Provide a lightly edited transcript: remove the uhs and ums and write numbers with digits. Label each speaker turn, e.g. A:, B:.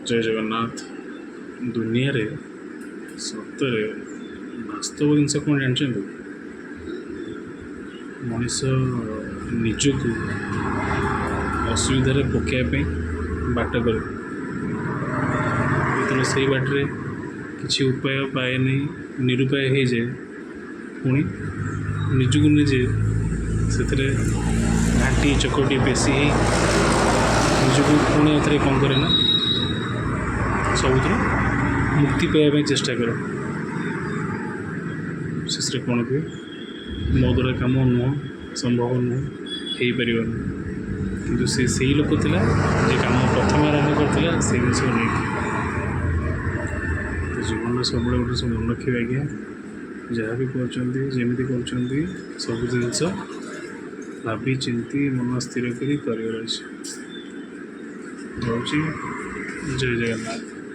A: ଜୟ ଜଗନ୍ନାଥ। ଦୁନିଆରେ ସତରେ ବାସ୍ତବ ଜିନିଷ କ'ଣ ଜାଣିଛନ୍ତି? ମଣିଷ ନିଜକୁ ଅସୁବିଧାରେ ପକାଇବା ପାଇଁ ବାଟ କରେ। ଯେତେବେଳେ ସେଇ ବାଟରେ କିଛି ଉପାୟ ପାଏନି, ନିରୁପାୟ ହେଇଯାଏ, ପୁଣି ନିଜକୁ ନିଜେ ସେଥିରେ ଘାଣ୍ଟି ଚକଟି ପେଶି ହେଇ ନିଜକୁ ପୁଣି ଆଉଥରେ କ'ଣ କରେ ନା ସବୁଥିରୁ ମୁକ୍ତି ପାଇବା ପାଇଁ ଚେଷ୍ଟା କରେ। ଶେଷରେ କ'ଣ କୁହେ? ମୋ ଦ୍ୱାରା କାମ ନୁହଁ, ସମ୍ଭବ ନୁହଁ, ହେଇପାରିବନି। କିନ୍ତୁ ସେ ସେଇ ଲୋକ ଥିଲା ଯେ କାମ ପ୍ରଥମେ ଆରମ୍ଭ କରିଥିଲା ସେଇ ଜିନିଷକୁ ନେଇକି। ତ ଜୀବନରେ ସବୁବେଳେ ଗୋଟେ ଜିନିଷ ମନେ ରଖିବେ ଆଜ୍ଞା, ଯାହା ବି କରୁଛନ୍ତି, ଯେମିତି କରୁଛନ୍ତି, ସବୁ ଜିନିଷ ଭାବି ଚିନ୍ତି ମନ ସ୍ଥିର କରି କରିବାର ଅଛି। ରହୁଛି, ଜୟ ଜଗନ୍ନାଥ।